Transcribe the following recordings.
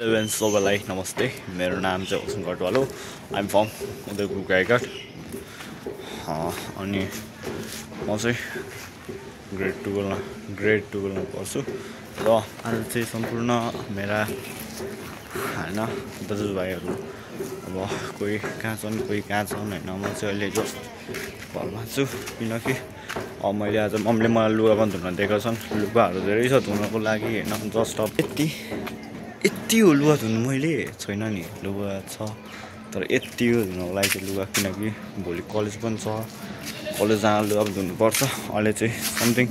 Everyone, सबैलाई नमस्ते। मेरो नाम चाहिँ हुसेन कटवाल हो। I'm from Udaipur Gaighat. अनि म चाहिँ ग्रेड 12 मा पढ्छु र आज चाहिँ सम्पूर्ण मेरा हैन दाजुभाइहरू अब कोही कहाँ छन् कोही कहाँ छन् हैन। म चाहिँ अहिले जस्ट घरमा छु किनकि मैले आज मम्मीले मलाई लुगा पनि धुन दिएका छन्। लुगाहरू धेरै छ धुनको लागि हैन। जस्ट यति हो लुगा धुनु मैले छैन नि, लुगा छ तर यति हो धुनको लागि चाहिँ लुगा, किनकि भोलि कलेज पनि छ। कलेज जाँदा लुगा पनि धुनुपर्छ। अहिले चाहिँ समथिङ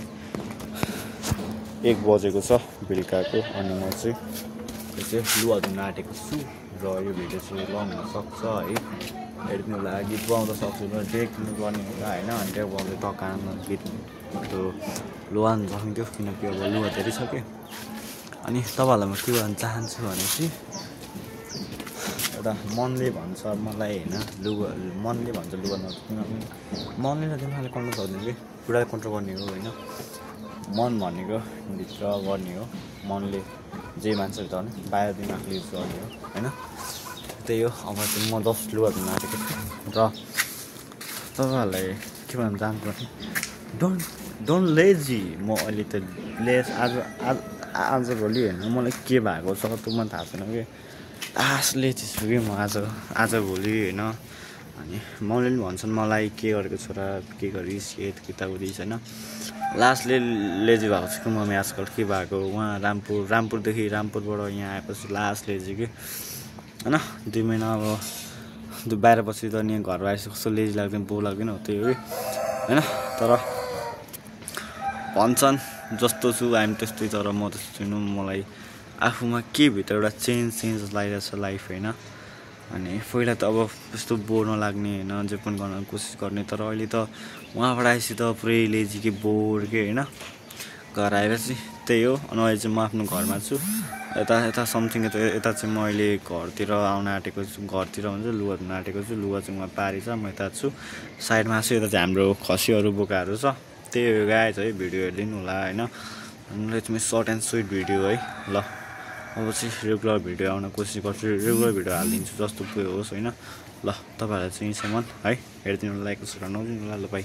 1 बजेको छ बेलुकाको। अनि म चाहिँ लुगा धुन आँटेको छु र यो भिडियो चाहिँ लङ हुनसक्छ है। हेर्नु लागि गीत गाउन सक्छु र टेक्नु गर्ने होला हैन। अनि त्यो गाउँदै टकानमा गीत त्यो लुगा धुन सकिन्थ्यो किनकि अब लुगा धेरै छ के। अनि तपाईँहरूलाई म के भन्न चाहन्छु भने चाहिँ एउटा मनले भन्छ मलाई हैन, मनले भन्छ लुगा नधुनु। मनले त तिमीले कन्ट्रोल सक्दैन कि, पुरा कन्ट्रोल गर्ने हो हैन। मन भनेको भित्र गर्ने हो, मनले जे मान्छ भने बाहिर दिमागले युज गर्ने हो हैन। त्यही हो। अब चाहिँ म जस्ट लुगा धुन आँटेको र तपाईँहरूलाई के भन्न चाहन्छु भने डोन्ट लेजी। म अहिले त आजभोलि होइन मलाई के भएको छ त्यो मलाई थाहा छैन कि लेजी छु कि म आजभोलि होइन। अनि मले पनि भन्छन् मलाई के गरेको छोरा, के गरिस् किताबुदी छैन। लास्टले लेजी भएको छु कि मम्मी आजकल के भएको उहाँ रामपुरबाट यहाँ आएपछि लास्ट लेजी कि होइन। 2 महिना अब 12 पछि त नि घर आएपछि कस्तो लेजी लाग्दैन, बोर लाग्दैन हो त्यही हो होइन। तर भन्छन् जस्तो छु आइम त्यस्तै, तर म त्यस्तो छुइनँ। मलाई आफूमा के भित्र एउटा चेन्ज लागिरहेछ लाइफ होइन। अनि पहिला त अब त्यस्तो बोर नलाग्ने होइन, जे पनि गर्न कोसिस गर्ने। तर अहिले त उहाँबाट आएपछि त पुरै लेजी कि बोर के होइन। घर आएर चाहिँ त्यही हो। अनि अहिले चाहिँ म आफ्नो घरमा छु। यता समथिङ यता चाहिँ म अहिले घरतिर आउन आँटेको छु। घरतिर भन्छ लुगा धुन आँटेको छु। लुगा चाहिँ मलाई पारी छ, म यता छु साइडमा छु। यता चाहिँ हाम्रो खसीहरू बोकाहरू छ। त्यही हो गाइज है। भिडियो हेरिदिनु होला होइन। मलाई चाहिँ सर्ट एन्ड स्विट भिडियो है। ल अब चाहिँ रेगुलर भिडियो आउन कोसिस गर्छु, रेगुलर भिडियो हालिदिन्छु जस्तो पुग्यो होस् होइन। ल तपाईँहरूलाई चाहिँ यहीँसम्म है। हेरिदिनु होला, लाइक नदिनु होला। ल बाई।